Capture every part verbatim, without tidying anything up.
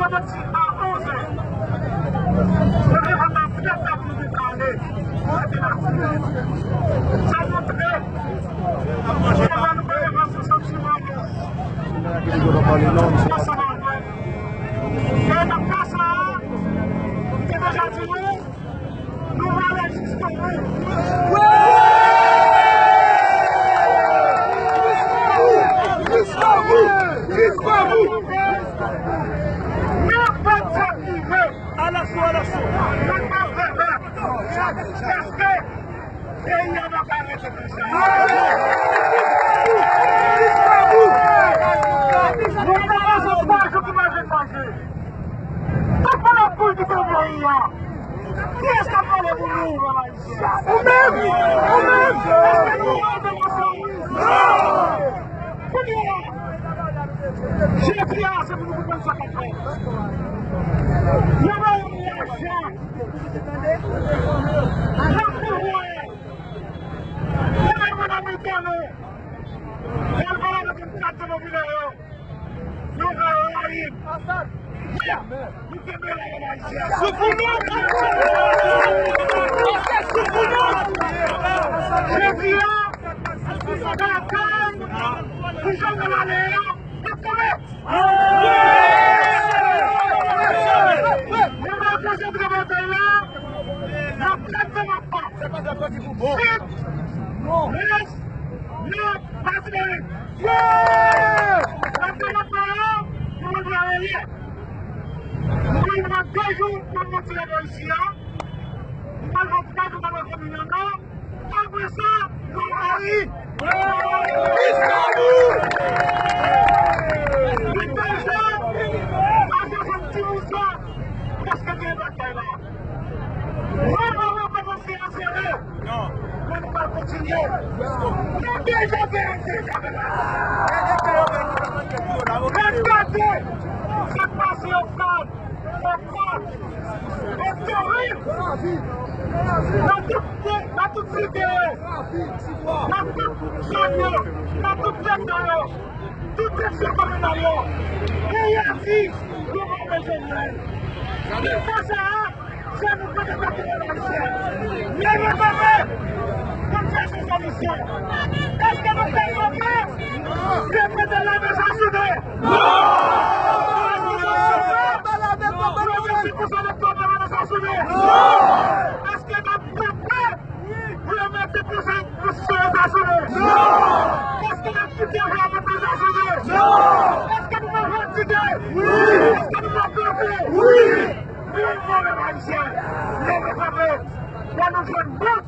Soti a onz è, nou rive nan trè kat minit ale pou entènasyonal. Sa montre kòman nou pa revann sou sanksyon an nou. Ansanm avè. E nan ka sa a, m te deja di nou, nou prale jiskobou. Jiskobou! Jiskobou! Nenpòt sa k rive, alaso, alaso, nou p ap fè pè. Paske peyi a pa ka rete konsa. Jiskobou! Nou pa pase twa jou ki pa jwenn manje. Tout moun ap kouri kite peyi a. Kiyès k ap pale pou nou, pèp ayisyen? Ou menm! Ou menm! Èske nou rete konsa? Non! Kounye a, jodi a, se pou nou konprann sa k ap fèt. Yo ba nou lajan. Nan pouvwa a. Yo ba nou nan mitan nou. Yo ba nou kat de popilè yo. Nou pral rayi. Nou kenbe la, pèp ayisyen. Sou pou nou! Sou pou nou! Jodi a, batay pou Jovenel ale a, n ap kanpe. Nou pral konsantre batay la, n ap kanpe, n ap kanpe. Vit! Rès! N ap pase! N ap kanpe, n ap kanpe. Nou pral ale. Nou pral pran de jou pou nou tire bò isi a. Nou pral pran de jou pou nou fè komin an. Apre sa, nou pral ale. Li deja a swasanndis pou san prèske gen batay la. Nou pa wè kòmanse a sere. Men nou pral kontinye. Nou deja fè yon deja fè la. Gade sa k pase Okap, Okap, e terib. Nan tout, nan tout site yo, nan tout zòn yo, nan tout sektè yo, tout seksyon kominal yo, peyi a di, yo pa bezwen jwenn. Se konsa, se nou ki te kontinye ayisyen. Leve kanpe! Pou n fè yon solisyon. Èske nou pral kanpe? Reprezan lame sa soudè! Non! Reprezan lame sa soudè! Non! Èske n ap kanpe? Remèt pou se, pou se sa soudè. Non! Èske n ap kite vre pou sa soudè? Non! Èske nou revandike? Wi! Èske nou ap kanpe? Wi! Wi, pèp ayisyen, leve kanpe. Fò nou jwenn bout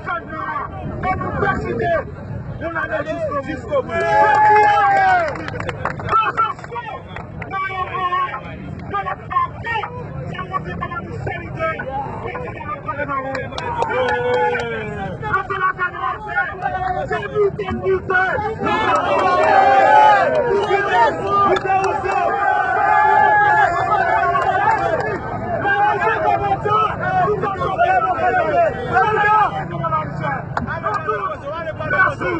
chanjman an. Fò nou deside pou n ale jiskobou. Jodi a, nan yon moman, nan lòt pati, sa montre kòman nou solidè. Mèsi.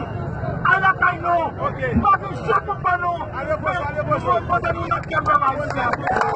Al lakay nou. Pa gen chèk pou pa nou. Kote nou ye, pèp ayisyen?